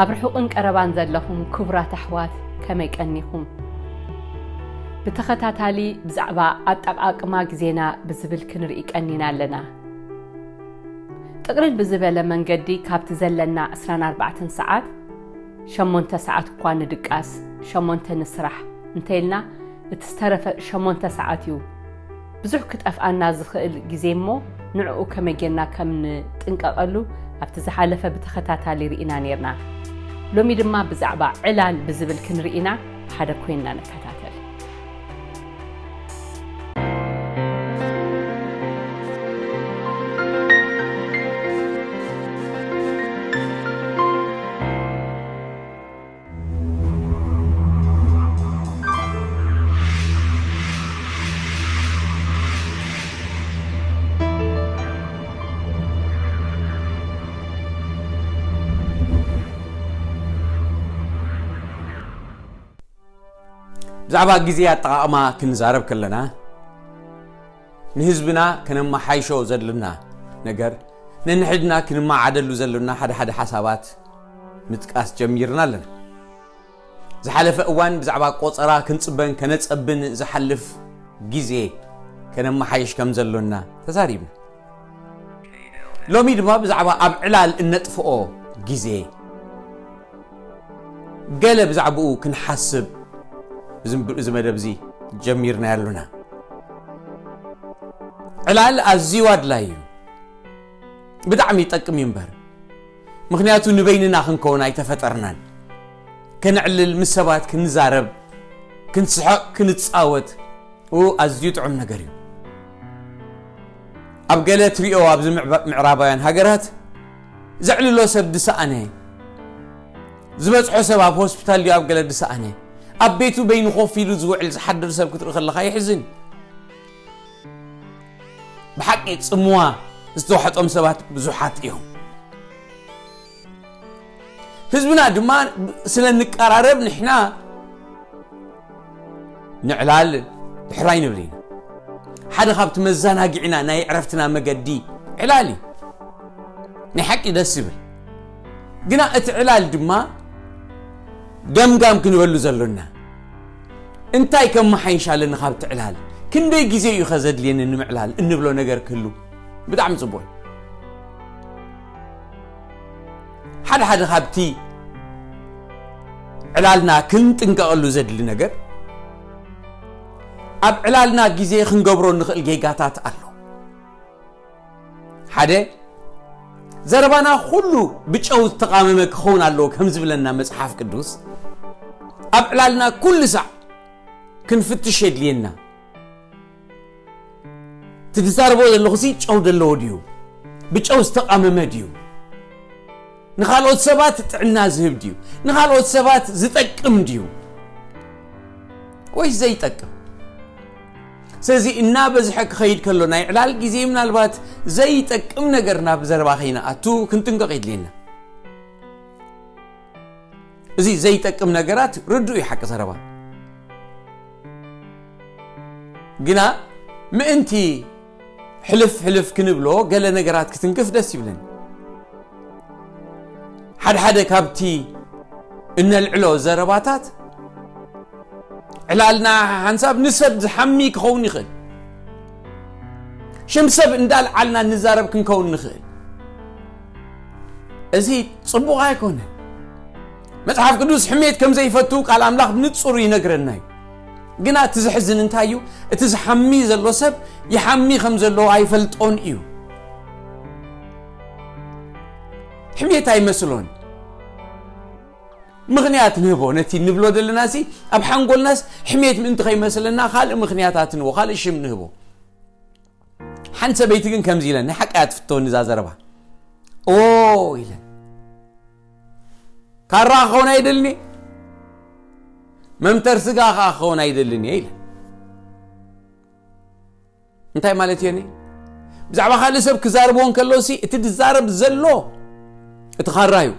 ኣብ ርሑቕን ቀረባን ዘለኹም ክቡራት ኣሕዋት፣ ከመይ ቀኒኹም? ብተኸታታሊ ብዛዕባ ኣጠቓቕማ ግዜና ብዝብል ክንርኢ ቀኒና ኣለና። ጥቕልል ብዝበለ መንገዲ፣ ካብቲ ዘለና ዕስራን ኣርባዕተን ሰዓት፣ ሸሞንተ ሰዓት እኳ ንድቃስ፣ ሸሞንተ ንስራሕ እንተኢልና፣ እቲ ዝተረፈ ሸሞንተ ሰዓት እዩ። ብዙሕ ክጠፍኣና ዝኽእል ግዜ እሞ፣ ንዕኡ ከመይ ጌርና ከም ንጥንቀቐሉ ኣብቲ ዝሓለፈ ብተኸታታሊ ርኢና ኔርና። ሎሚ ድማ ብዛዕባ ዕላል ብዝብል ክንርኢና ብሓደ ኮይንና ንከታተል። ብዛዕባ ግዜ ኣጠቓቕማ ክንዛረብ ከለና፣ ንህዝብና ከነመሓይሾ ዘድልና ነገር፣ ነንሕድና ክንመዓደሉ ዘሎና ሓደ ሓደ ሓሳባት ምጥቃስ ጀሚርና ኣለና። ዝሓለፈ እዋን ብዛዕባ ቆጸራ ክንጽበን ከነጸብን ዝሓልፍ ግዜ ከነመሓይሽ ከም ዘሎና ተዛሪብና። ሎሚ ድማ ብዛዕባ ኣብ ዕላል እነጥፍኦ ግዜ ገለ ብዛዕባኡ ክንሓስብ እዚ፣ እዚ መደብ እዚ ጀሚርና ያሉና። ዕላል ኣዝዩ ኣድላይ እዩ። ብጣዕሚ ይጠቅም እዩ እምበር። ምኽንያቱ ንበይንና ክንከውን ኣይተፈጠርናን። ከነዕልል፣ ምስ ሰባት ክንዛረብ፣ ክንስሐቕ፣ ክንጻወት፣ ኡ ኣዝዩ ጥዑም ነገር እዩ። ኣብ ገለ ትሪኦ፣ ኣብዚ ምዕባ-፣ ምዕራባውያን ሃገራት ዘዕልሎ ሰብ ድሰኣነ፣ ዝበጽሖ ሰብ ኣብ ሆስፒታል ድዩ ኣብ ገለ ድሰኣነ፣ ኣብ ቤቱ በይኑ ኮፍ ኢሉ ዝውዕል ዝሓድር ሰብ ክትርኢ ከለኻ የሕዝን። ብሓቂ ጽምዋ ዝተዋሕጦም ሰባት ብዙሓት እዮም። ህዝብና ድማ ስለ ንቀራረብ ንሕና ንዕላል ድሕራይ ንብል ኢና። ሓደ ካብቲ መዘናግዒና ናይ ዕረፍትና መገዲ ዕላል እዩ። ናይ ሓቂ ደስ ይብል። ግና እቲ ዕላል ድማ ገምጋም ክንበሉ ዘሎና፣ እንታይ ከመሓይሽ ኣለኒ ካብቲ ዕላል? ክንደይ ግዜ እዩ ከ ዘድልየኒ ንምዕላል እንብሎ ነገር ክህሉ ብጣዕሚ ጽቡቕ እዩ። ሓደ ሓደ ካብቲ ዕላልና ክንጥንቀቐሉ ዘድሊ ነገር፣ ኣብ ዕላልና ግዜ ክንገብሮ ንኽእል ጌጋታት ኣሎ። ሓደ፣ ዘረባና ኩሉ ብጨው ዝተቓመመ ክኸውን ኣለዎ ከም ዝብለና መጽሓፍ ቅዱስ፣ ኣብ ዕላልና ኩሉ ሳዕ ክንፍትሽ የድልየና። እቲ ዝዛረቦ ዘለኹሲ ጨው ዘለዎ ድዩ? ብጨው ዝተቓመመ ድዩ? ንኻልኦት ሰባት ጥዕና ዝህብ ድዩ? ንኻልኦት ሰባት ዝጠቅም ድዩ? ወይስ ዘይጠቅም? ስለዚ እናበዝሐ ክኸይድ ከሎ ናይ ዕላል ግዜ ምናልባት ዘይጠቅም ነገር ናብ ዘረባ ከይንኣቱ ክንጥንቀቕ የድልየና። እዚ ዘይጠቅም ነገራት ርዱእ እዩ፣ ሓቂ ዘረባ። ግና ምእንቲ ሕልፍ ሕልፍ ክንብሎ ገለ ነገራት ክትንክፍ ደስ ይብለኒ። ሓድሓደ ካብቲ እነልዕሎ ዘረባታት ዕላልና ሓንሳብ ንሰብ ዝሓሚ ክኸውን ይኽእል። ሽም ሰብ እንዳልዓልና ንዛረብ ክንከውን ንኽእል። እዚ ጽቡቕ ኣይኮነን። መጽሓፍ ቅዱስ ሕሜት ከም ዘይፈቱ ቃል ኣምላኽ ብንጹር ይነግረና እዩ። ግና እቲ ዘሕዝን እንታይ እዩ? እቲ ዝሓሚ ዘሎ ሰብ ይሓሚ ከም ዘሎ ኣይፈልጦን እዩ። ሕሜት ኣይመስሎን። ምኽንያት ንህቦ፣ ነቲ ንብሎ ዘለና ሲ ኣብ ሓንጎልናስ ሕሜት ምእንቲ ከይመስለና ካልእ ምኽንያታት ንህቦ፣ ካልእ ሽም ንህቦ። ሓንቲ ሰበይቲ ግን ከምዚ ኢለን፣ ናይ ሓቂ እያ ትፍተወኒ እዛ ዘረባ። ኦ ኢለን፣ ካራ ክኸውን ኣይደልን እየ፣ መምተር ስጋ ከኣ ክኸውን ኣይደልን እየ ኢለን። እንታይ ማለት እየ? ብዛዕባ ካልእ ሰብ ክዛርቦ እንከሎ ሲ እቲ ዝዛረብ ዘሎ እቲ ካራ እዩ።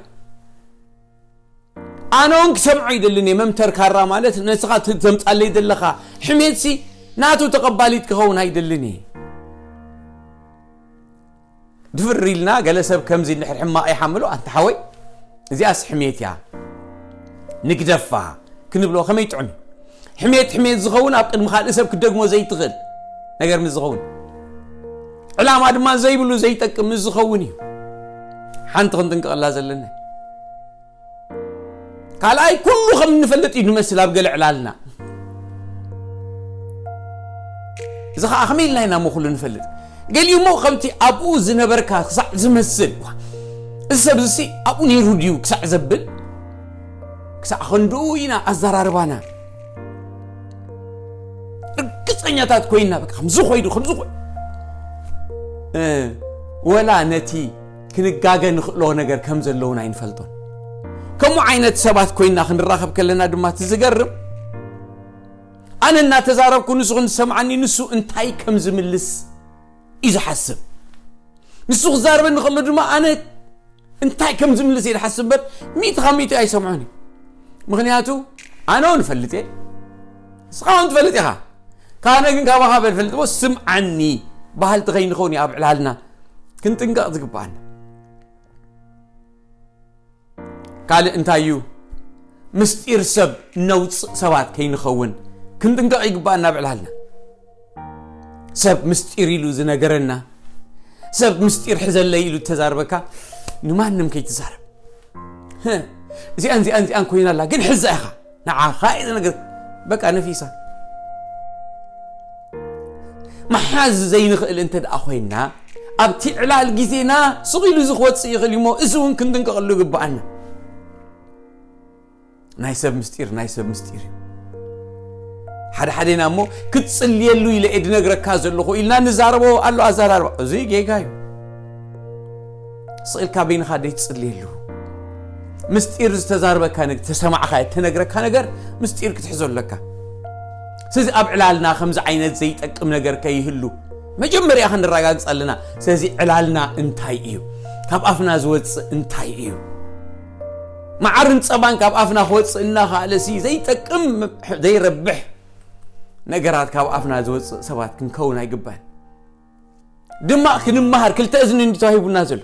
ኣነ እውን ክሰምዖ ይደልን እየ። መምተር ካራ ማለት ነስኻ ት-፣ ተምጻለይ ዘለኻ ሕሜት ሲ ናቱ ተቐባሊት ክኸውን ኣይደልን እየ። ድፍር ኢልና ገለ ሰብ ከምዚ እንድሕር ሕማቕ ይሓምሎ፣ ኣንታ ሓወይ፣ እዚኣስ ሕሜት እያ፣ ንግደፋ ክንብሎ ከመይ ጥዑም እዩ። ሕሜት ሕሜት ዝኸውን ኣብ ቅድሚ ካልእ ሰብ ክትደግሞ ዘይትኽእል ነገር ምስ ዝኸውን፣ ዕላማ ድማ ዘይብሉ ዘይጠቅም ምስ ዝኸውን እዩ ሓንቲ ክንጥንቀቐላ ዘለና። ካልኣይ፣ ኩሉ ከም እንፈልጥ እዩ ንመስል ኣብ ገለ ዕላልና። እዚ ኸዓ ከመይ ኢልና ኢና እሞ ኩሉ ንፈልጥ? ገሊኡ እሞ ከምቲ ኣብኡ ዝነበርካ ክሳዕ ዝመስል፣ "ዋ፣ እዚ ሰብ እዚ ኣብኡ ነይሩ ድዩ?" ክሳዕ ዘብል፣ ክሳዕ ክንድኡ ኢና ኣዘራርባና ርግጸኛታት ኮይንና፣ በቃ ከምዚ ኮይኑ፣ ከምዚ ኮይኑ። እ፣ ወላ ነቲ ክንጋገ ንኽእሎ ነገር ከም ዘለውን ኣይንፈልጦን። ከምኡ ዓይነት ሰባት ኮይንና ክንራኸብ ከለና ድማ እቲ ዝገርም፣ ኣነ እናተዛረብኩ ንሱ ክንሰምዓኒ፣ ንሱ እንታይ ከም ዝምልስ እዩ ዝሓስብ። ንሱ ክዛረበኒ ከሎ ድማ ኣነ እንታይ ከም ዝምልስ እየ ዝሓስብ እምበር፣ ሚእቲ ካብ ሚእቲ ኣይሰምዖን እዩ። ምኽንያቱ ኣነ እውን እፈልጥ እየ፣ ንስኻ እውን ትፈልጥ ኢኻ። ካነ ግን ካባኻ በልፈልጥዎ ስምዓኒ በሃልቲ ከይንኸውን እዩ ኣብ ዕላልና ክንጥንቀቕ ዝግብኣና። ካልእ እንታይ እዩ? ምስጢር ሰብ ነውፅእ ሰባት ከይንኸውን ክንጥንቀቕ ይግባኣና ኣብ ዕላልና። ሰብ ምስጢር ኢሉ ዝነገረና፣ ሰብ ምስጢር ሕዘለይ ኢሉ ተዛርበካ፣ ንማንም ከይትዛረብ። "ህእ፣ እዚኣን፣ እዚኣን፣ እዚኣን ኮይና ኣላ፣ ግን ሕዛ ኢኻ፣ ንዓኻ እየ ዝነግር." በቃ ነፊሳ። መሓዝ ዘይንኽእል እንተ ደኣ ኮይና፣ ኣብቲ ዕላል ግዜና ስቕ ኢሉ እዚ ክወጽእ ይኽእል እዩ እሞ፣ እዚ እውን ክንጥንቀቐሉ ይግብኣና። ናይ ሰብ ምስጢር፣ ናይ ሰብ ምስጢር እዩ። ሓደ ሓደና እሞ፣ "ክትጽልየሉ ኢለ እየ ድነግረካ ዘለኹ" ኢልና ንዛረቦ ኣሎ ኣዘራርባ። እዚ ጌጋ እዩ። ስቕ ኢልካ በይንኻ ደይትጽልየሉ። ምስጢር ዝተዛርበካ፣ ተሰማዕካ፣ እተነግረካ ነገር ምስጢር ክትሕዞ ኣለካ። ስለዚ ኣብ ዕላልና ከምዚ ዓይነት ዘይጠቅም ነገር ከይህሉ መጀመርያ ክንረጋግጽ ኣለና። ስለዚ ዕላልና እንታይ እዩ? ካብ ኣፍና ዝወጽእ እንታይ እዩ? መዓርን ጸባን ካብ ኣፍና ክወጽእ እናኸኣለሲ ዘይጠቅም፣ ዘይረብሕ ነገራት ካብ ኣፍና ዝወጽእ ሰባት ክንከውን ኣይግባን። ድማ ክንመሃር ክልተ እዝኒ እንዲ ተዋሂቡና ዘሎ።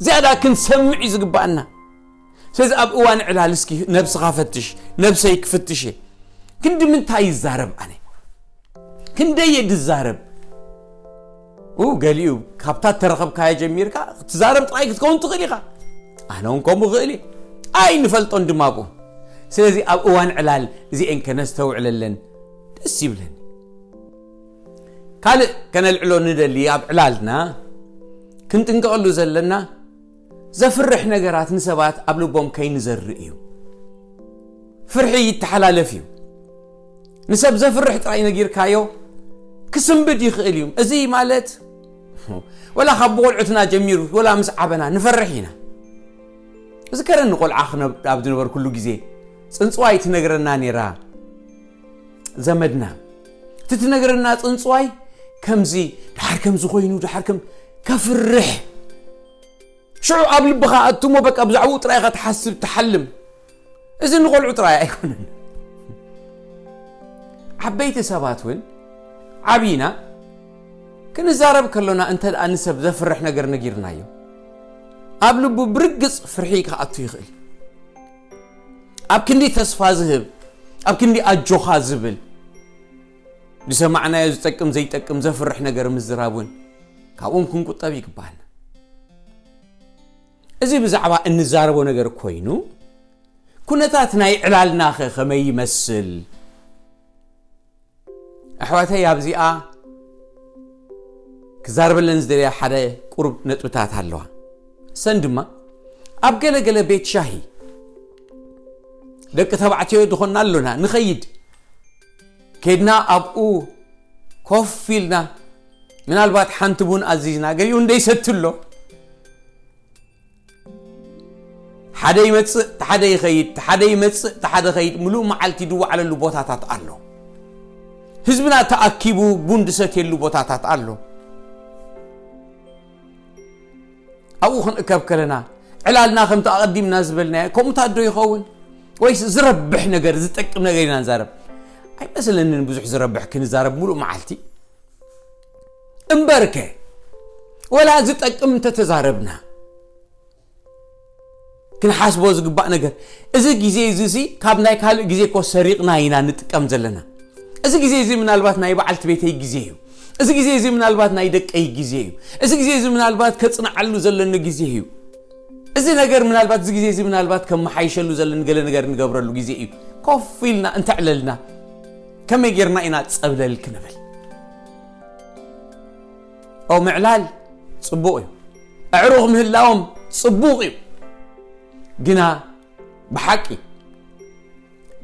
ዝያዳ ክንሰምዕ እዩ ዝግባኣና። ስለዚ ኣብ እዋን ዕላል እስኪ ነብስኻ ፈትሽ፣ ነብሰይ ክፍትሽ እየ። ክንዲ ምንታይ ይዛረብ ኣነ? ክንደይ እየ ድዛረብ? ኡ፣ ገሊኡ ካብታ እተረኸብካዮ ጀሚርካ ክትዛረብ ጥራይ ክትከውን ትኽእል ኢኻ። ኣነ እውን ከምኡ ክእል እየ። ኣይንፈልጦን ድማ ኣብኡ። ስለዚ ኣብ እዋን ዕላል እዚኤን ከነስተውዕለለን ደስ ይብለኒ። ካልእ ከነልዕሎ ንደሊ ኣብ ዕላልና ክንጥንቀቐሉ ዘለና ዘፍርሕ ነገራት ንሰባት ኣብ ልቦም ከይንዘርእ እዩ። ፍርሒ ይተሓላለፍ እዩ። ንሰብ ዘፍርሕ ጥራይ ነጊርካዮ ክስንብድ ይኽእል እዩ። እዚ ማለት ወላ ካብ ብቆልዑትና ጀሚሩ ወላ ምስ ዓበና ንፈርሕ ኢና። እዚ ከረን ንቆልዓ ክነብ-፣ ኣብ ዝነበርኩሉ ግዜ ጽንጽዋይ ትነግረና ነይራ ዘመድና። እቲ ትነግረና ጽንጽዋይ ከምዚ፣ ድሓር ከምዚ ኮይኑ፣ ድሓር ከም ከፍርሕ። ሽዑ ኣብ ልብኻ ኣቱሞ በቃ ብዛዕባኡ ጥራይ ኢኻ ትሓስብ፣ ትሓልም። እዚ ንቆልዑ ጥራይ ኣይኮነን። ዓበይቲ ሰባት እውን ዓቢና ክንዛረብ ከሎና እንተ ደኣ ንሰብ ዘፍርሕ ነገር ነጊርናዮ፣ ኣብ ልቡ ብርግጽ ፍርሒ ክኣቱ ይኽእል። ኣብ ክንዲ ተስፋ ዝህብ፣ ኣብ ክንዲ ኣጆኻ ዝብል፣ ዝሰማዕናዮ ዝጠቅም ዘይጠቅም ዘፍርሕ ነገር ምዝራብ እውን ካብኦም ክንቁጠብ ይግባኣና። እዚ ብዛዕባ እንዛረቦ ነገር ኮይኑ፣ ኩነታት ናይ ዕላልናኸ ከመይ ይመስል? ኣሕዋተይ ኣብዚኣ ክዛረበለን ዝደልያ ሓደ ቁሩብ ነጥብታት ኣለዋ። ሰን ድማ ኣብ ገለ ገለ ቤት ሻሂ ደቂ ተባዕትዮ ዝኾንና ኣሎና፣ ንኸይድ። ከድና ኣብኡ ኮፍ ኢልና ምናልባት ሓንቲ ቡን ኣዚዝና፣ ገሊኡ እንደይሰቲ ኣሎ። ሓደ ይመጽእ፣ ሓደ ይኸይድ፣ ሓደ ይመጽእ፣ ሓደ ኸይድ፣ ምሉእ መዓልቲ ድወዓለሉ ቦታታት ኣሎ። ህዝብና ተኣኪቡ ቡን ድሰትየሉ ቦታታት ኣሎ። ኣብኡ ክንእከብ ከለና፣ ዕላልና ከምቲ ኣቐዲምና ዝበልናዮ፣ ከምኡታት ዶ ይኸውን? ወይስ ዝረብሕ ነገር፣ ዝጠቅም ነገር ኢና ንዛረብ? ኣይመስለንን ብዙሕ ዝረብሕ ክንዛረብ ምሉእ መዓልቲ። እምበርከ፣ ወላ ዝጠቅም እንተተዛረብና፣ ክንሓስቦ ዝግባእ ነገር፣ እዚ ግዜ እዚ ሲ ካብ ናይ ካልእ ግዜ እኮ ሰሪቕና ኢና ንጥቀም ዘለና። እዚ ግዜ እዚ ምናልባት ናይ በዓልቲ ቤተይ ግዜ እዩ። እዚ ግዜ እዚ ምናልባት ናይ ደቀይ ግዜ እዩ። እዚ ግዜ እዚ ምናልባት ከጽንዓሉ ዘለኒ ግዜ እዩ። እዚ ነገር ምናልባት፣ እዚ ግዜ እዚ ምናልባት ከመሓይሸሉ ዘለኒ ገለ ነገር ንገብረሉ ግዜ እዩ። ኮፍ ኢልና እንተዕለልና፣ ከመይ ጌርና ኢና ጸብለል ክንብል? ኦ፣ ምዕላል ጽቡቕ እዩ። ኣዕሩኽ ምህላዎም ጽቡቕ እዩ። ግና ብሓቂ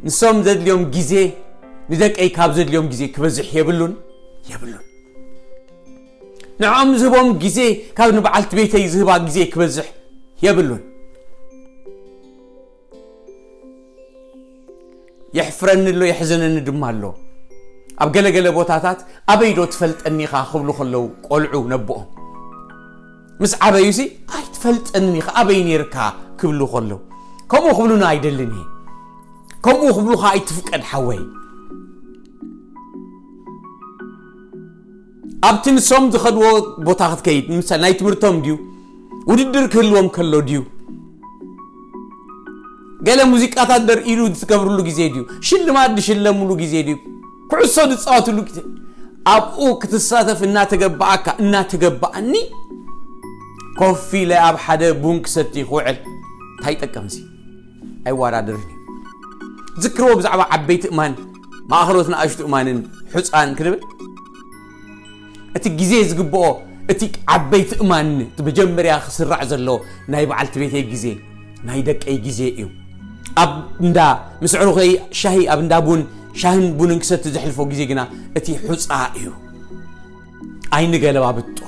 ንሶም ዘድልዮም ግዜ ንደቀይ ካብ ዘድልዮም ግዜ ክበዝሕ የብሉን፣ የብሉን። ንዕኦም ዝህቦም ግዜ ካብ ንበዓልቲ ቤተይ ዝህባ ግዜ ክበዝሕ የብሉን። የሕፍረኒ ኣሎ፣ የሕዝነኒ ድማ ኣሎ። ኣብ ገለገለ ቦታታት "ኣበይ ዶ ትፈልጠኒ ኢኻ?" ክብሉ ከለዉ ቆልዑ ነቦኦም፣ ምስ ዓበዩሲ "ኣይትፈልጠንን ኢኻ፣ ኣበይ ኔርካ?" ክብሉ ከለዉ፣ ከምኡ ክብሉና ኣይደልን እየ። ከምኡ ክብሉኻ ኣይትፍቀድ ሓወይ። ኣብቲ ንሶም ዝኸድዎ ቦታ ክትከይድ፣ ንምሳሌ ናይ ትምህርቶም ድዩ? ውድድር ክህልዎም ከሎ ድዩ? ገለ ሙዚቃታት ደርእሉ ዝገብርሉ ግዜ ድዩ? ሽልማት ዝሽለምሉ ግዜ ድዩ? ኩዕሶ ዝጻወትሉ ግዜ፣ ኣብኡ ክትሳተፍ እናተገባኣካ፣ እናተገባኣኒ፣ ኮፍ ኢለ ኣብ ሓደ ቡን ክሰቲ ክውዕል እንታይ ይጠቅምሲ? ኣይወዳደርን እዩ። ዝክርዎ ብዛዕባ ዓበይቲ እማን፣ ማእኸሎት ንኣሽቱ እማንን ሑፃን ክንብል፣ እቲ ግዜ ዝግብኦ፣ እቲ ዓበይቲ እማን፣ እቲ መጀመርያ ክስራዕ ዘሎ ናይ በዓልቲ ቤተይ ግዜ፣ ናይ ደቀይ ግዜ እዩ። ኣብ እንዳ ምስ ኣዕሩኸይ ሻሂ፣ ኣብ እንዳ ቡን ሻሂን ቡንን ክሰቲ ዘሕልፎ ግዜ ግና እቲ ሑፃ እዩ። ኣይንገለባብጦ።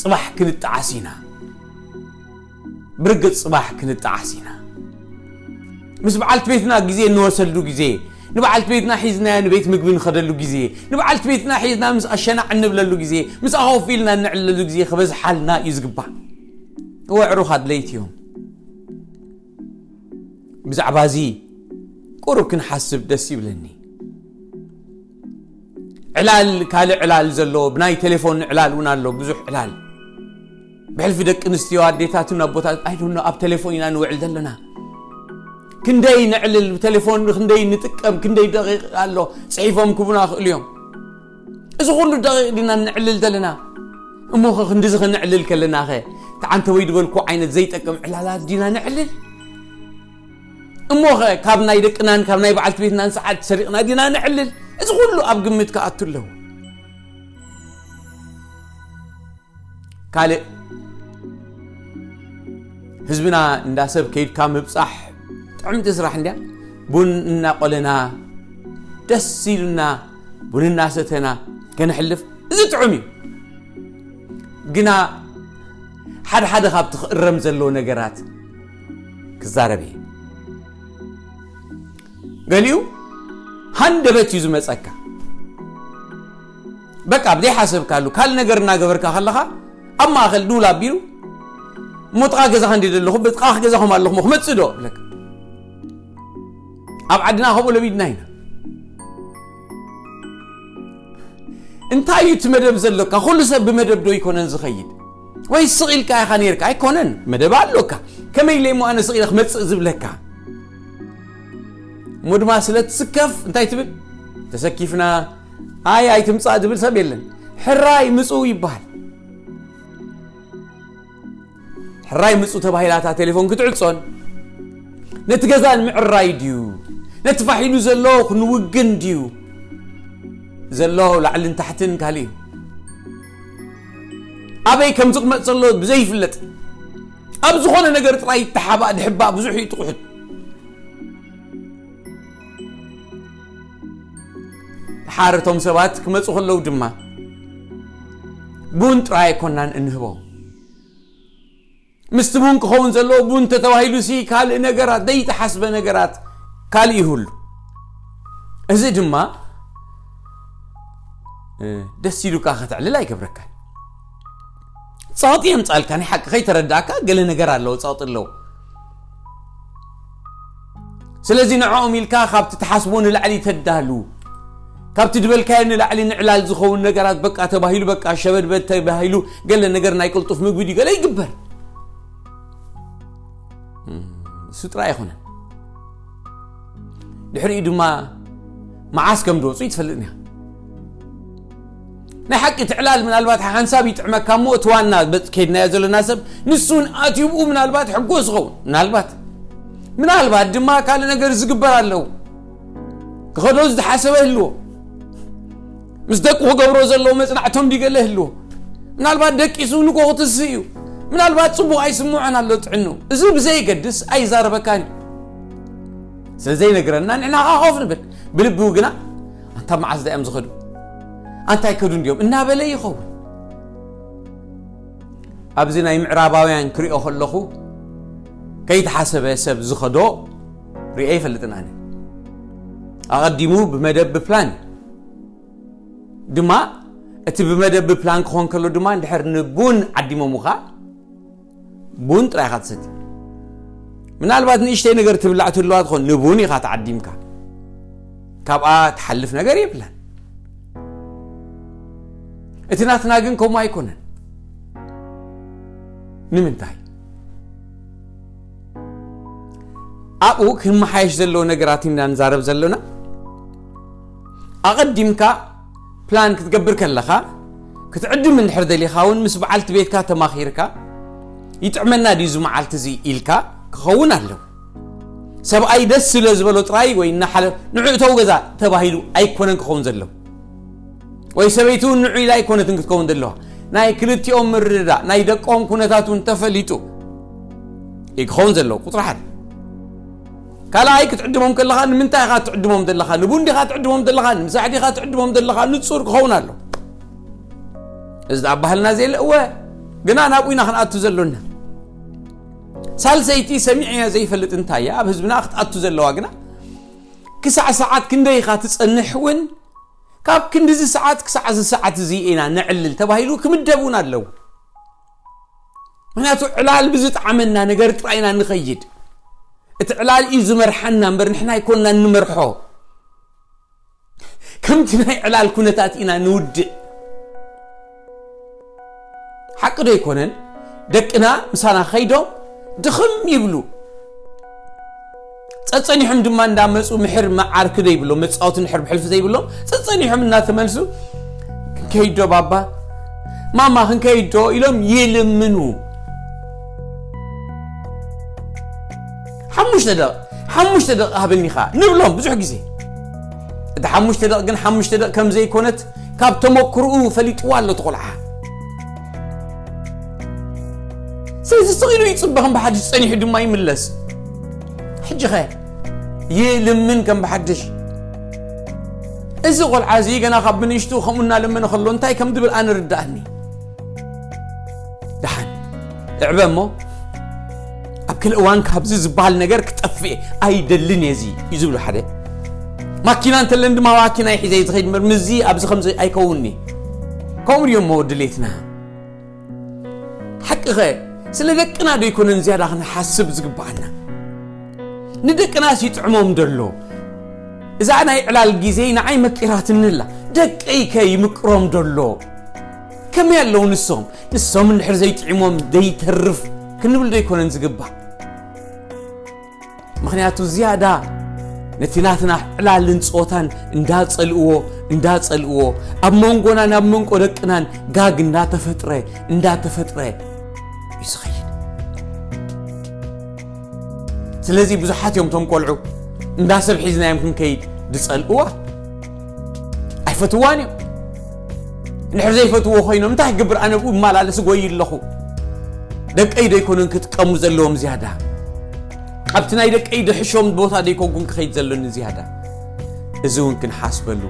ጽባሕ ክንጠዓስ ኢና። ብርግጽ ጽባሕ ክንጠዓስ ኢና። ምስ በዓልቲ ቤትና ግዜ እንወስደሉ ግዜ፣ ንበዓልቲ ቤትና ሒዝናያ ንቤት ምግቢ ንኸደሉ ግዜ፣ ንበዓልቲ ቤትና ሒዝና ምስ ኣሸናዕ እንብለሉ ግዜ፣ ምስ ኣኾፍ ኢልና እንዕለሉ ግዜ ክበዝሓልና እዩ ዝግባእ። እወ፣ ኣዕሩኽ ኣድለይቲ እዮም። ብዛዕባ እዚ ቁሩብ ክንሓስብ ደስ ይብለኒ። ዕላል፣ ካልእ ዕላል ዘሎ፣ ብናይ ቴሌፎን ዕላል እውን ኣሎ፣ ብዙሕ ዕላል። ብሕልፊ ደቂ ኣንስትዮ ኣዴታትን ኣቦታት፣ "ኣይ ዶኖ፣ ኣብ ቴሌፎን ኢና ንውዕል ዘለና። ክንደይ ነዕልል፣ ብቴሌፎን ክንደይ ንጥቀም፣ ክንደይ ደቂቕ ኣሎ፣ ጽሒፎም ክቡና ይኽእሉ እዮም። እዚ ኩሉ ደቂቕ ዲና ነዕልል ዘለና? እሞ ኸ ክንድዚ ኸነዕልል ከለና ኸ፣ እቲ ዓንተቦይ ዝበልኩ ዓይነት ዘይጠቅም ዕላላት ዲና ነዕልል? እሞ ኸ ካብ ናይ ደቅናን ካብ ናይ በዓልቲ ቤትናን ሰዓት ሰሪቕና ዲና ነዕልል?" እዚ ኩሉ ኣብ ግምት ክኣቱ ኣለዎ። ካልእ፣ ህዝብና እንዳ ሰብ ከይድካ ምብጻሕ ጥዕምቲ ስራሕ እንድያ። ቡን እናቆለና፣ ደስ ኢሉና፣ ቡን እናሰተና ከነሕልፍ፣ እዚ ጥዑም እዩ። ግና ሓደ ሓደ ካብቲ ክእረም ዘለዎ ነገራት ክዛረብ እየ። ገሊኡ ሃንደበት እዩ ዝመጸካ። በቃ፣ ብደይ ሓሰብካሉ ካልእ ነገር እናገበርካ ከለኻ፣ ኣብ ማእከል ድውል ኣቢሉ፣ "እሞ ጥቓ ገዛኻ እንድየ ዘለኹ፣ ብጥቓ ገዛኹም ኣለኹ፣ እሞ ክመጽእ ዶ?" ይብለካ። ኣብ ዓድና ከምኡ ለሚድና ኢና። እንታይ እዩ እቲ መደብ ዘሎካ? ኩሉ ሰብ ብመደብ ዶ ኣይኮነን ዝኸይድ? ወይ ስቕ ኢልካ ኢኻ ነይርካ? ኣይኮነን፣ መደብ ኣሎካ። ከመይ ኢለ እሞ ኣነ ስቕ ኢለ ክመጽእ ዝብለካ? እሞ ድማ ስለ ትስከፍ እንታይ ትብል? "ተሰኪፍና፣ ኣይ ኣይትምጻእ" ዝብል ሰብ የለን። ሕራይ ምጹ ይበሃል። ሕራይ ምጹ ተባሂላ እታ ቴሌፎን ክትዕጾን፣ ነቲ ገዛ ንምዕራይ ድዩ? ነቲ ፋሕ ኢሉ ዘሎ ክንውግን ድዩ? ዘሎ ላዕልን ታሕትን ካልእ እዩ። ኣበይ ከም ዝቕመጥ ዘሎ ብዘይፍለጥ፣ ኣብ ዝኾነ ነገር ጥራይ ይተሓባእ፣ ድሕባእ ብዙሕ እዩ ጥቑሑት። ድሓር እቶም ሰባት ክመጹ ከለዉ ድማ፣ ቡን ጥራይ ኣይኮናን እንህቦም። ምስቲ ቡን ክኸውን ዘለዎ ቡን ተተባሂሉሲ ካልእ ነገራት፣ ዘይተሓስበ ነገራት ካልእ ይህሉ። እዚ ድማ፣ እ፣ ደስ ኢሉካ ከተዕልል ኣይገብረካን። ጸቕጢ የምጻልካ፣ ናይ ሓቂ ከይተረዳእካ ገለ ነገር ኣለዎ፣ ጸቕጢ ኣለዎ። ስለዚ ንዕኦም ኢልካ ካብቲ ትሓስቦ ንላዕሊ ተዳሉ፣ ካብቲ ድበልካዮ ንላዕሊ ንዕላል ዝኸውን ነገራት በቃ ተባሂሉ፣ በቃ ሸበድበድ ተባሂሉ፣ ገለ ነገር ናይ ቅልጡፍ ምግቢ ድዩ ገለ ይግበር። እሱ ጥራይ ኣይኮነን። ድሕሪኡ ድማ መዓስ ከም ዝወፁ ይትፈልጥን እያ። ናይ ሓቂ ትዕላል ምናልባት ሓንሳብ ይጥዕመካ እሞ እቲ ዋና በ- ከይድናዮ ዘለና ሰብ ንሱን ኣትዩ ብኡ ምናልባት ሕጎስ ይኸውን። ምናልባት ምናልባት ድማ ካልእ ነገር ዝግበር ኣለዉ። ክኸዶ ዝተሓሰበ ህልዎ ምስ ደቁ ክገብሮ ዘለዎ መጽናዕቶም ዲገለ ህልዎ ምናልባት ደቂሱ ንጎ ክትስእ እዩ። ምናልባት ጽቡቕ ኣይስምዖን ኣሎ ጥዕኑ። እዚ ብዘይገድስ ኣይዛረበካን እዩ። ስለ ዘይነግረና ንሕና ከዓ ኮፍ ንብል። ብልቢኡ ግና ኣንታ መዓዝ ዳዮም ዝኸዱ? ኣንታይ ከዱ እንዲዮም እናበለ ይኸውን። ኣብዚ ናይ ምዕራባውያን ክሪኦ ከለኹ ከይተሓሰበ ሰብ ዝኸዶ ሪኦ ይፈልጥን ኣነ። ኣቐዲሙ ብመደብ ብፕላን ድማ እቲ ብመደብ ብፕላን ክኾን ከሎ ድማ እንድሕር ንቡን ዓዲሞሙኻ ቡን ጥራይ ኢኻ ትሰቲ። ምናልባት ንእሽተይ ነገር ትብላዕ ትህልዋ ትኾን ንቡን ኢኻ ተዓዲምካ ካብኣ ትሓልፍ ነገር የብላን። እቲ ናትና ግን ከምኡ ኣይኮነን። ንምንታይ ኣብኡ ክመሓየሽ ዘለዎ ነገራት ኢና ንዛረብ ዘለና። ኣቐዲምካ ፕላን ክትገብር ከለኻ ክትዕድም እንድሕር ደሊኻ እውን ምስ በዓልቲ ቤትካ ተማኺርካ ይጥዕመና ድዩ እዚ መዓልቲ እዚ ኢልካ ክኸውን ኣለዎ። ሰብኣይ ደስ ስለ ዝበሎ ጥራይ ወይ እናሓለ ንዑ እተው ገዛ ተባሂሉ ኣይኮነን ክኸውን ዘለዎ። ወይ ሰበይቱ ንዑ ኢላ ኣይኮነትን ክትከውን ዘለዋ። ናይ ክልቲኦም ምርድዳእ ናይ ደቆም ኩነታት እውን ተፈሊጡ እዩ ክኸውን ዘለዎ። ቁፅሪ ሓደ ካልኣይ ክትዕድሞም ከለኻ ንምንታይ ኢኻ ትዕድሞም ዘለኻ? ንቡን ዲኻ ትዕድሞም ዘለኻ? ንምሳሕ ዲኻ ትዕድሞም ዘለኻ? ንፁር ክኸውን ኣሎ። እዚ ደኣ ባህልና ዘየለ እወ ግና ናብኡ ኢና ክንኣቱ ዘሎና። ሳልሰይቲ ሰሚዐያ ዘይፈልጥ እንታይ እያ ኣብ ህዝብና ክትኣቱ ዘለዋ ግና ክሳዕ ሰዓት ክንደይ ኢኻ ትጸንሕ እውን ካብ ክንድዚ ሰዓት ክሳዕ እዚ ሰዓት እዚ ኢና ነዕልል ተባሂሉ ክምደብ እውን ኣለዎ። ምክንያቱ ዕላል ብዝጠዓመና ነገር ጥራይ ኢና ንኸይድ። እቲ ዕላል እዩ ዝመርሓና እምበር ንሕና ኣይኮንና እንመርሖ። ከምቲ ናይ ዕላል ኩነታት ኢና ንውድእ። ሓቂ ዶ ኣይኮነን? ደቅና ምሳና ከይዶም ድኽም ይብሉ። ጸጸኒሖም ድማ እንዳመጹ ምሕር መዓርኪ ዘይብሎም መጻወቲ ንሕር ብሕልፊ ዘይብሎም ጸጸኒሖም እናተመልሱ ክንከይድ ዶ ባባ ማማ ክንከይድ ዶ ኢሎም ይልምኑ። ሓሙሽተ ደቕ ሓሙሽተ ደቕ ሃበኒ ኸዓ ንብሎም ብዙሕ ግዜ። እቲ ሓሙሽተ ደቕ ግን ሓሙሽተ ደቕ ከም ዘይኮነት ካብ ተመክርኡ ፈሊጥዋ ኣሎ እቲ ቆልዓ። ስለዚ ስቕ ኢሉ ይጽበ ከም ብሓድሽ ጸኒሑ ድማ ይምለስ። ሕጂ ኸ ይልምን ከም ብሓድሽ። እዚ ቆልዓ እዚ ገና ካብ ብንእሽቱ ከምኡ እናለመነ ከሎ እንታይ ከም ድብል ኣነ ርዳእኒ። ደሓን እዕበ እሞ ኣብ ክል እዋን ካብዚ ዝበሃል ነገር ክጠፍእ ኣይደልን እየ እዚ እዩ ዝብሉ ሓደ። ማኪና እንተለን ድማ ማኪና ይሒዘ ዝኸይድ ምር ምዚ ኣብዚ ከምዚ ኣይከውንኒ። ከምኡ ድዮም እሞ ድሌትና። ሓቅኸ ስለ ደቅና ዶ ይኮነን ዝያዳ ክንሓስብ ዝግባኣና? ንደቅናስ ይጥዕሞም ደሎ? እዛ ናይ ዕላል ግዜ ንዓይ መቂራትንላ ደቀይከ ይምቅሮም ደሎ? ከመይ ኣለዉ ንሶም? ንሶም እንድሕር ዘይጥዒሞም ዘይተርፍ ክንብል ዶ ይኮነን ዝግባእ? ምኽንያቱ ዝያዳ ነቲ ናትና ዕላልን ጾታን እንዳጸልእዎ እንዳጸልእዎ ኣብ መንጎናን ኣብ መንጎ ደቅናን ጋግ እንዳተፈጥረ እንዳተፈጥረ እዩ ዝኸይድ። ስለዚ ብዙሓት እዮም እቶም ቆልዑ እንዳ ሰብ ሒዝናዮም ክንከይድ ዝጸልእዋ ኣይፈትዋን እዮም። እንድሕር ዘይፈትዎ ኮይኖም እንታይ ክገብር ኣነ ብኡ እመላለስ ጎይ ኣለኹ። ደቀይ ዶ ኣይኮኑን ክጥቀሙ ዘለዎም ዝያዳ ኣብቲ ናይ ደቀይ ድሕሾም ቦታ ዶ ኣይኮንኩን ክኸይድ ዘለኒ ዝያዳ። እዚ እውን ክንሓስበሉ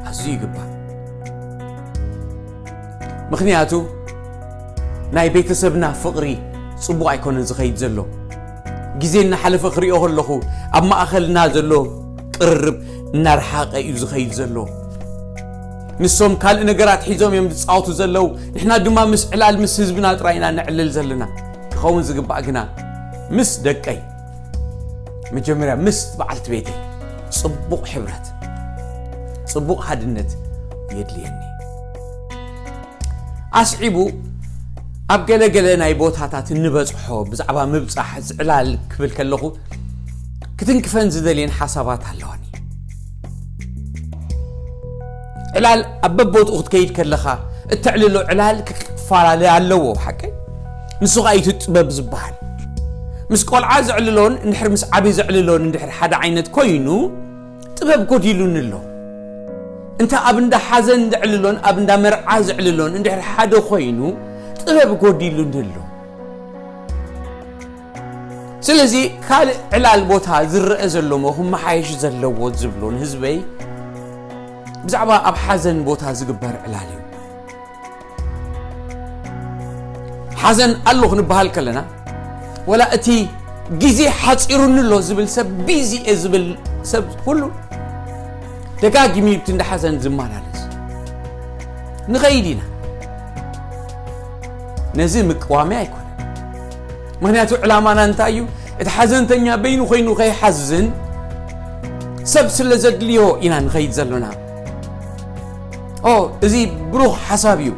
ኣዝዩ ይግባእ። ምኽንያቱ ናይ ቤተሰብና ፍቕሪ ጽቡቕ ኣይኮነን ዝኸይድ ዘሎ። ግዜ እናሓለፈ ክሪኦ ከለኹ ኣብ ማእኸልና ዘሎ ቅርርብ እናረሓቐ እዩ ዝኸይድ ዘሎ። ንሶም ካልእ ነገራት ሒዞም እዮም ዝጻወቱ ዘለዉ። ንሕና ድማ ምስ ዕላል ምስ ህዝብና ጥራይ ኢና ነዕልል ዘለና። ክኸውን ዝግባእ ግና ምስ ደቀይ መጀመርያ ምስ በዓልቲ ቤተይ ጽቡቕ ሕብረት ጽቡቕ ሓድነት የድልየኒ። ኣስዒቡ ኣብ ገለ ገለ ናይ ቦታታት እንበጽሖ ብዛዕባ ምብጻሕ ዝዕላል ክብል ከለኹ ክትንክፈን ዝደልየን ሓሳባት ኣለዋኒ። ዕላል ኣብ በቦትኡ ክትከይድ ከለኻ እተዕልሎ ዕላል ክፈላለ ኣለዎ። ሓቀይ ንሱ ኸኣ እዩ እቲ ጥበብ ዝበሃል። ምስ ቆልዓ ዘዕልሎን እንድሕር ምስ ዓቢ ዘዕልሎን እንድሕር ሓደ ዓይነት ኮይኑ ጥበብ ጎዲሉኒ ኣሎ። እንተ ኣብ እንዳ ሓዘን ዘዕልሎን ኣብ እንዳ መርዓ ዘዕልሎን እንድሕር ሓደ ኮይኑ ጥበብ ጎዲሉኒ ኣሎ። ስለዚ ካልእ ዕላል ቦታ ዝረአ ዘሎ እሞ ክመሓየሽ ዘለዎ ዝብሎ ንህዝበይ ብዛዕባ ኣብ ሓዘን ቦታ ዝግበር ዕላል እዩ። ሓዘን ኣሎ ክንበሃል ከለና ወላ እቲ ግዜ ሓፂሩኒ ኣሎ ዝብል ሰብ ቢዚ እየ ዝብል ሰብ ኩሉ ደጋጊሙ እዩ እቲ እንዳ ሓዘን ዝመላለስ። ንኸይድ ኢና። ነዚ ምቅዋሚ ኣይኮነን። ምክንያቱ ዕላማና እንታይ እዩ? እቲ ሓዘንተኛ በይኑ ኮይኑ ከይሓዝን ሰብ ስለ ዘድልዮ ኢና ንኸይድ ዘሎና። ኦ፣ እዚ ብሩኽ ሓሳብ እዩ።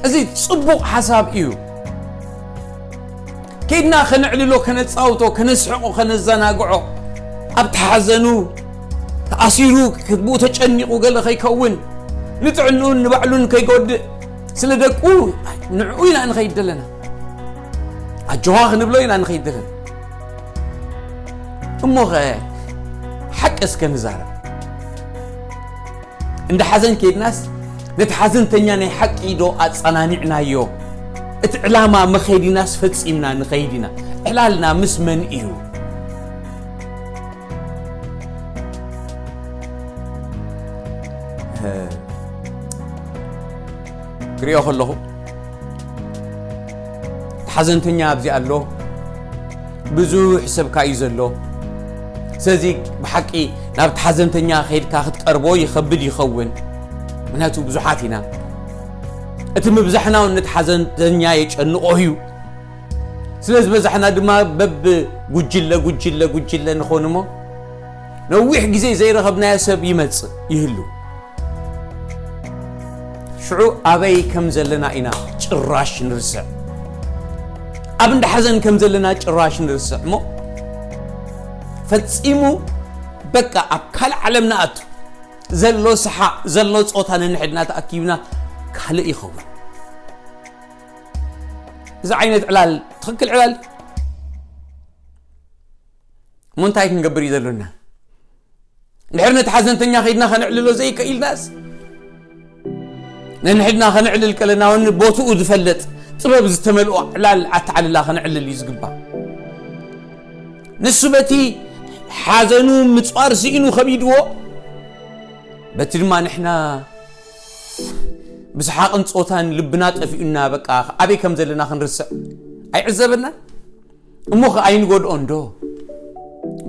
እዚ ጽቡቕ ሓሳብ እዩ። ከይድና ከነዕልሎ፣ ከነጻውቶ፣ ከነስሕቆ፣ ከነዘናግዖ፣ ኣብቲ ሓዘኑ ተኣሲሩ፣ ብኡ ተጨኒቑ ገለ ከይከውን፣ ንጥዕንኡን ንባዕሉን ከይጎድእ፣ ስለ ደቁ ንዕኡ ኢና ንኸይድ ዘለና። ኣጆኻ ክንብሎ ኢና ንኸይድ ዘለና። እሞኸ ሓቂ እስከ ንዛረብ። እንዳ ሓዘን ከይድናስ ነቲ ሓዘንተኛ ናይ ሓቂ ዶ ኣጸናኒዕናዮ? እቲ ዕላማ መኸይዲናስ ፈጺምና ንኸይድ ኢና? ዕላልና ምስ መን እዩ? ክሪኦ ከለኹ፣ እቲ ሓዘንተኛ ኣብዚ ኣሎ፣ ብዙሕ ሰብካ እዩ ዘሎ። ስለዚ ብሓቂ ናብቲ ሓዘንተኛ ከይድካ ክትቀርቦ ይኸብድ ይኸውን። ምክንያቱ ብዙሓት ኢና። እቲ ምብዛሕና እውን ነቲ ሓዘንተኛ የጨንቖ እዩ። ስለ ዝበዛሕና ድማ በብ ጉጅለ፣ ጉጅለ፣ ጉጅለ ንኾን እሞ ነዊሕ ግዜ ዘይረኸብናዮ ሰብ ይመጽእ ይህሉ። ሽዑ ኣበይ ከም ዘለና ኢና ጭራሽ ንርስዕ። ኣብ እንዳ ሓዘን ከም ዘለና ጭራሽ ንርስዕ እሞ ፈጺሙ በቃ ኣብ ካልእ ዓለም ንኣቱ። ዘሎ ሰሓቕ፣ ዘሎ ጾታ ነንሕድና ተኣኪብና ካልእ ይኸውን። እዚ ዓይነት ዕላል ትኽክል ዕላል ድዩ? እሞ እንታይ ክንገብር እዩ ዘሎና? እንድሕር ነቲ ሓዘንተኛ ከይድና ከነዕልሎ ዘይከኢልናስ፣ ነንሕድና ከነዕልል ከለና እውን ቦትኡ ዝፈለጥ ጥበብ ዝተመልኦ ዕላል ኣተዓልላ ከነዕልል እዩ ዝግባእ። ንሱ በቲ ሓዘኑ ምጽዋር ስኢኑ ከቢድዎ፣ በቲ ድማ ንሕና ብሰሓቕን ጾታን ልብና ጠፊኡና፣ በቃ ኣበይ ከም ዘለና ክንርስዕ ኣይዕዘበናን። እሞ ኸ ኣይንጎድኦን ዶ?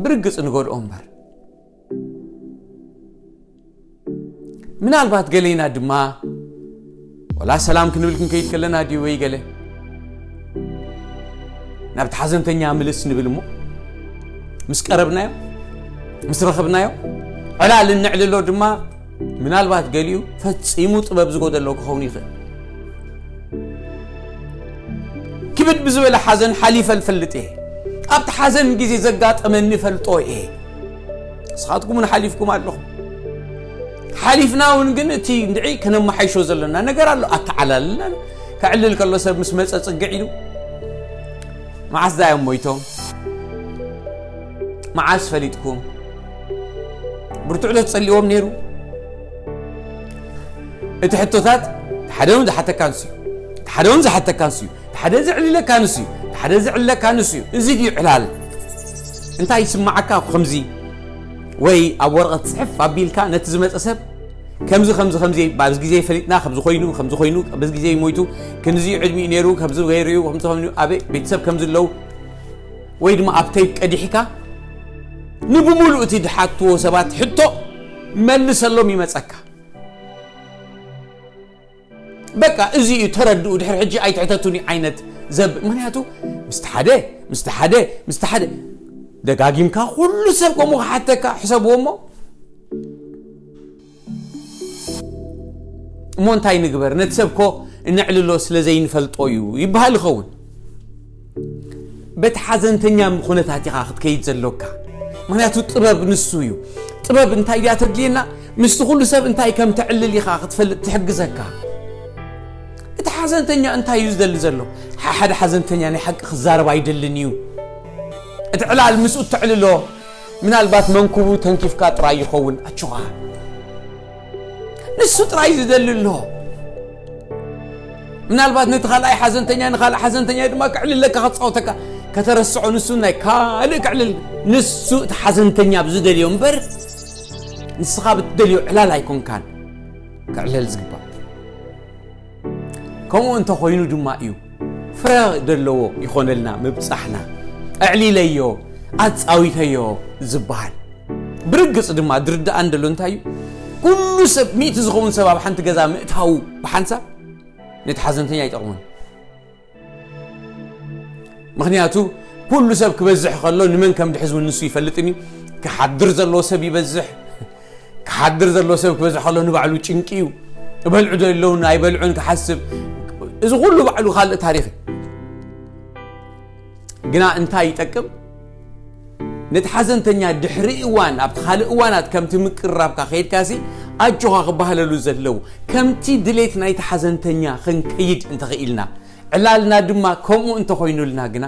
ብርግጽ ንጎድኦ እምበር። ምናልባት ገሌና ድማ ወላ ሰላም ክንብል ክንከይድ ከለና ድዩ ወይ ገለ ናብቲ ሓዘንተኛ ምልስ ንብል እሞ ምስ ቀረብናዮ፣ ምስ ረኸብናዮ፣ ዕላል እነዕልሎ ድማ ምናልባት ገሊኡ ፈጺሙ ጥበብ ዝጎደሎ ክኸውን ይኽእል። ክብድ ብዝበለ ሓዘን ሓሊፈ እፈልጥ እየ። ኣብቲ ሓዘን ግዜ ዘጋጠመኒ እፈልጦ እየ። ንስኻትኩም እውን ሓሊፍኩም ኣለኹም። ሓሊፍና እውን ግን እቲ እንድዒ ከነመሓይሾ ዘለና ነገር ኣሎ። ኣተዓላልና ከዕልል ከሎ ሰብ ምስ መጸ ጽግዕ ኢሉ፣ መዓስ ዳዮም ሞይቶም? መዓስ ፈሊጥኩም? ብርቱዕ ዶ ትጸልዎም ነይሩ? እቲ ሕቶታት ሓደ እውን ዝሓተካ ንሱ እዩ። እቲ ሓደ እውን ዝሓተካ ንሱ እዩ። እቲ ሓደ ዘዕልለካ ንሱ እዩ። እቲ ሓደ ዘዕልለካ ንሱ እዩ። እዚ ድዩ ዕላል? እንታይ ይስምዓካ? ከምዚ ወይ ኣብ ወረቐት ጽሕፍ ኣቢልካ ነቲ ዝመጸ ሰብ ከምዚ፣ ከምዚ፣ ከምዚ፣ ኣብዚ ግዜ ፈሊጥና፣ ከምዚ ኮይኑ፣ ከምዚ ኮይኑ፣ በዚ ግዜ ሞይቱ፣ ክንዚ ዕድሚኡ ነይሩ፣ ከምዚ ገይሩ እዩ፣ ከምዚ ኮይኑ፣ ኣብ ቤተሰብ ከምዚ ኣለዉ፣ ወይ ድማ ኣብ ቴፕ ቀዲሕካ ንብሙሉእ እቲ ዝሓትዎ ሰባት ሕቶ መልሰሎም ይመጸካ። በቃ እዚ እዩ ተረድኡ፣ ድሕሪ ሕጂ ኣይትሕተቱኒ ዓይነት ዘብ-፣ ምክንያቱ ምስቲ ሓደ፣ ምስቲ ሓደ፣ ምስቲ ሓደ ደጋጊምካ ኩሉ ሰብ ከምኡ ክሓተካ ሕሰብዎ እሞ። እሞ እንታይ ንግበር? ነቲ ሰብ ኮ እነዕልሎ ስለ ዘይንፈልጦ እዩ ይበሃል ይኸውን። በቲ ሓዘንተኛ ኩነታት ኢኻ ክትከይድ ዘሎካ። ምክንያቱ ጥበብ ንሱ እዩ። ጥበብ እንታይ ድያ ተድልየና? ምስቲ ኩሉ ሰብ እንታይ ከም ተዕልል ኢኻ ክትፈልጥ ትሕግዘካ። እቲ ሓዘንተኛ እንታይ እዩ ዝደሊ ዘሎ? ሓደ ሓዘንተኛ ናይ ሓቂ ክዛረብ ኣይደልን እዩ። እቲ ዕላል ምስኡ እተዕልሎ ምናልባት መንኩቡ ተንኪፍካ ጥራይ ይኸውን። ኣጆኻ፣ ንሱ ጥራይ ዝደሊ ኣሎ። ምናልባት ነቲ ካልኣይ ሓዘንተኛ ንኻልእ ሓዘንተኛ ድማ ክዕልለካ ክፃወተካ፣ ከተረስዖ ንሱ ናይ ካልእ ክዕልል። ንሱ እቲ ሓዘንተኛ ብዝደልዮ እምበር ንስኻ ብትደልዮ ዕላል ኣይኮንካን ክዕለል ዝግባእ። ከምኡ እንተኾይኑ ድማ እዩ ፍረ ዘለዎ ይኾነልና ምብጻሕና። ኣዕሊለዮ፣ ኣጻዊተዮ ዝበሃል። ብርግጽ ድማ ድርዳኣን ደሎ እንታይ እዩ? ኩሉ ሰብ፣ ሚእቲ ዝኸውን ሰብ ኣብ ሓንቲ ገዛ ምእታዉ ብሓንሳብ ነቲ ሓዘንተኛ ኣይጠቕሞን። ምክንያቱ ኩሉ ሰብ ክበዝሕ ከሎ ንመን ከም ድሕዝ እውን ንሱ ይፈልጥን እዩ። ክሓድር ዘለዎ ሰብ ይበዝሕ። ክሓድር ዘለዎ ሰብ ክበዝሕ ከሎ ንባዕሉ ጭንቂ እዩ። እበልዑ ዶ ኣለውን ኣይበልዑን ክሓስብ፣ እዚ ኩሉ ባዕሉ ካልእ ታሪኽ እዩ። ግና እንታይ ይጠቅም? ነቲ ሓዘንተኛ ድሕሪ እዋን ኣብቲ ካልእ እዋናት ከምቲ ምቅርራብካ ከይድካሲ ኣጆኻ ክበሃለሉ ዘለዉ፣ ከምቲ ድሌት ናይቲ ሓዘንተኛ ክንከይድ እንተኽኢልና፣ ዕላልና ድማ ከምኡ እንተኾይኑልና ግና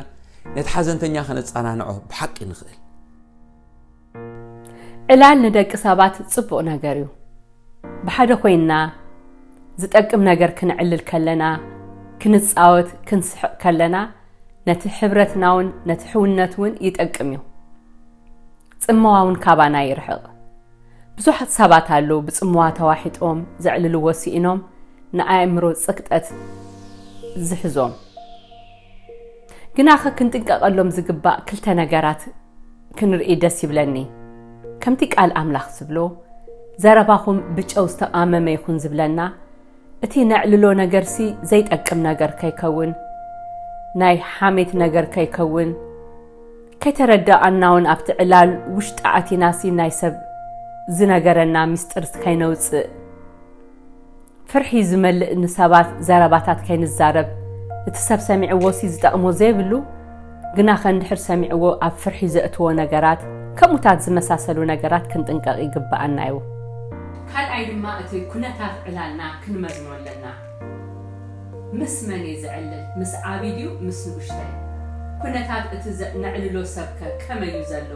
ነቲ ሓዘንተኛ ከነጸናንዖ ብሓቂ ንኽእል። ዕላል ንደቂ ሰባት ጽቡቕ ነገር እዩ። ብሓደ ኮይንና ዝጠቅም ነገር ክንዕልል ከለና፣ ክንጻወት፣ ክንስሕቕ ከለና ነቲ ሕብረትና እውን ነቲ ሕውነት እውን ይጠቅም እዩ። ጽመዋ እውን ካባና ይርሕቕ። ብዙሓት ሰባት ኣለዉ ብጽመዋ ተዋሒጦም ዘዕልልዎ ስኢኖም ንኣእምሮ ጽቅጠት ዝሕዞም። ግናኸ ክንጥንቀቐሎም ዝግባእ ክልተ ነገራት ክንርኢ ደስ ይብለኒ። ከምቲ ቃል ኣምላኽ ዝብሎ፣ ዘረባኹም ብጨው ዝተቓመመ ይኹን ዝብለና፣ እቲ ነዕልሎ ነገርሲ ዘይጠቅም ነገር ከይከውን፣ ናይ ሓሜት ነገር ከይከውን፣ ከይተረዳኣናውን ኣብቲ ዕላል ውሽጢ ኣቲናሲ ናይ ሰብ ዝነገረና ምስጢር ከይነውፅእ፣ ፍርሒ ዝመልእ ንሰባት ዘረባታት ከይንዛረብ፣ እቲ ሰብ ሰሚዕዎ ሲ ዝጠቕሞ ዘይብሉ፣ ግና ከንድሕር ሰሚዕዎ ኣብ ፍርሒ ዘእትዎ ነገራት፣ ከምኡታት ዝመሳሰሉ ነገራት ክንጥንቀቕ ይግብኣና እዩ። ካልኣይ ድማ እቲ ኩነታት ዕላልና ክንመዝኖ ኣለና። ምስ መን እየ ዝዕልል? ምስ ዓብይ ድዩ ምስ ንኡሽተይ? ኩነታት እቲ ዘ- ነዕልሎ ሰብከ ከመይ እዩ ዘሎ?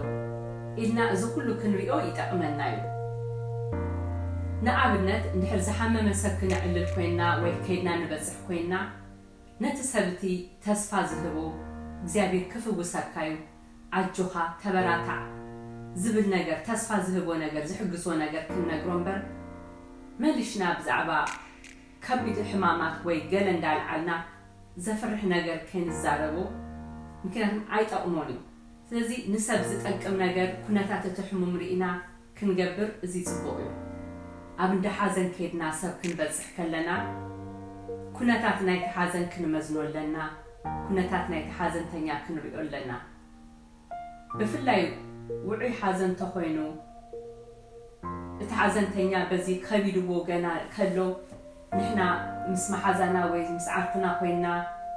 ኢልና እዚ ኩሉ ክንሪኦ ይጠቕመና እዩ። ንኣብነት እንድሕር ዝሓመመ ሰብ ክነዕልል ኮይንና ወይ ከይድና ንበፅሕ ኮይንና ነቲ ሰብ እቲ ተስፋ ዝህቦ እግዚኣብሔር ክፍውሰካ እዩ ኣጆኻ ተበራታዕ ዝብል ነገር ተስፋ ዝህቦ ነገር ዝሕግዞ ነገር ክንነግሮ እምበር መሊሽና ብዛዕባ ከቢድ ሕማማት ወይ ገለ እንዳልዓልና ዘፍርሕ ነገር ከይንዛረቦ ምክንያቱም ኣይጠቕሞን እዩ። ስለዚ ንሰብ ዝጠቅም ነገር ኩነታት እቲ ሕሙም ርኢና ክንገብር እዚ ጽቡቕ እዩ። ኣብ እንዳ ሓዘን ከይድና ሰብ ክንበጽሕ ከለና ኩነታት ናይቲ ሓዘን ክንመዝኖ ኣለና። ኩነታት ናይቲ ሓዘንተኛ ክንሪኦ ኣለና። ብፍላይ ውዑይ ሓዘን ተኾይኑ እቲ ሓዘንተኛ በዚ ከቢድዎ ገና ከሎ ንሕና ምስ መሓዛና ወይ ምስ ዓርክና ኮይንና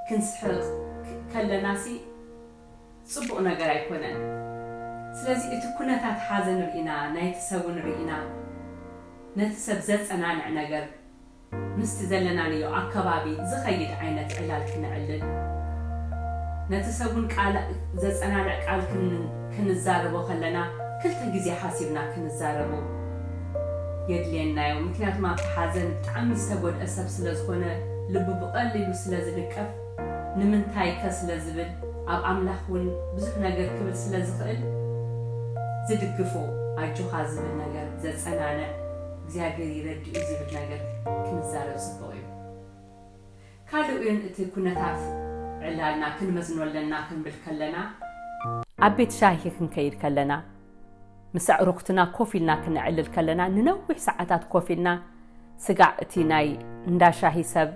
ክንስሕቕ ከለናሲ ጽቡቕ ነገር ኣይኮነን። ስለዚ እቲ ኩነታት ሓዘን ርኢና ናይቲ ሰብን ርኢና ነቲ ሰብ ዘጸናንዕ ነገር ምስቲ ዘለናዮ ኣከባቢ ዝኸይድ ዓይነት ዕላል ክነዕልል ነቲ ሰብን ቃል ዘጸናንዕ ቃል ክንዛረቦ ከለና ክልተ ግዜ ሓሲብና ክንዛረቦ የድልየናዮ። ምክንያቱም ኣብቲ ሓዘን ብጣዕሚ ዝተጎድአ ሰብ ስለዝኾነ ልቡ ብቐሊሉ ስለዝንቀፍ ንምንታይከ ስለዝብል ኣብ ኣምላኽ እውን ብዙሕ ነገር ክብል ስለዝኽእል ዝድግፎ ኣጆኻ ዝብል ነገር ዘጸናንዕ እግዚኣብሔር ይረድኡ ዝብል ነገር ክንዛረብ ጽቡቕ እዩ። ካልእ እውን እቲ ኩነታት ዕላልና ክንመዝኖ ኣለና ክንብል ከለና ኣብ ቤት ሻሂ ክንከይድ ከለና ምስ ኣዕሩኽትና ኮፍ ኢልና ክነዕልል ከለና ንነዊሕ ሰዓታት ኮፍ ኢልና ስጋዕ እቲ ናይ እንዳ ሻሂ ሰብ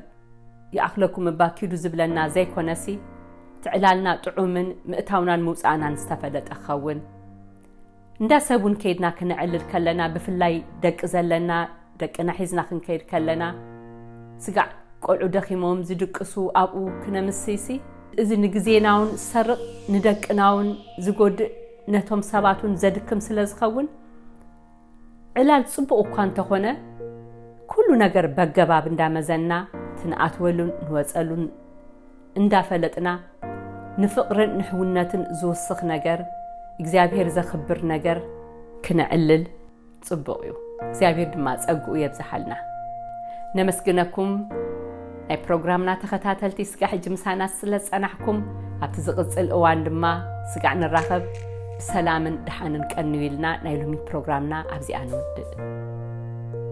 ይኣኽለኩም እባ ኪዱ ዝብለና ዘይኮነሲ እቲ ዕላልና ጥዑምን ምእታውናን ምውፃእናን ዝተፈለጠ ክኸውን እንዳ ሰብ እውን ከይድና ክነዕልል ከለና ብፍላይ ደቂ ዘለና ደቅና ሒዝና ክንከይድ ከለና ስጋዕ ቆልዑ ደኺሞም ዝድቅሱ ኣብኡ ክነምስይሲ እዚ ንግዜና እውን ዝሰርቕ ንደቅና እውን ዝጎድእ ነቶም ሰባት እውን ዘድክም ስለ ዝኸውን፣ ዕላል ጽቡቕ እኳ እንተኾነ፣ ኩሉ ነገር በገባብ እንዳመዘና፣ እቲ ንኣትወሉን ንወጸሉን እንዳፈለጥና፣ ንፍቕርን ንሕውነትን ዝውስኽ ነገር፣ እግዚኣብሔር ዘኽብር ነገር ክነዕልል ጽቡቕ እዩ። እግዚኣብሔር ድማ ጸግኡ የብዝሓልና። ነመስግነኩም ናይ ፕሮግራምና ተኸታተልቲ፣ ስጋዕ ሕጂ ምሳና ስለ ዝጸናሕኩም። ኣብቲ ዝቕጽል እዋን ድማ ስጋዕ ንራኸብ። ብሰላምን ደሓንን ቀንዩ ኢልና ናይ ሎሚ ፕሮግራምና ኣብዚኣ ንውድእ።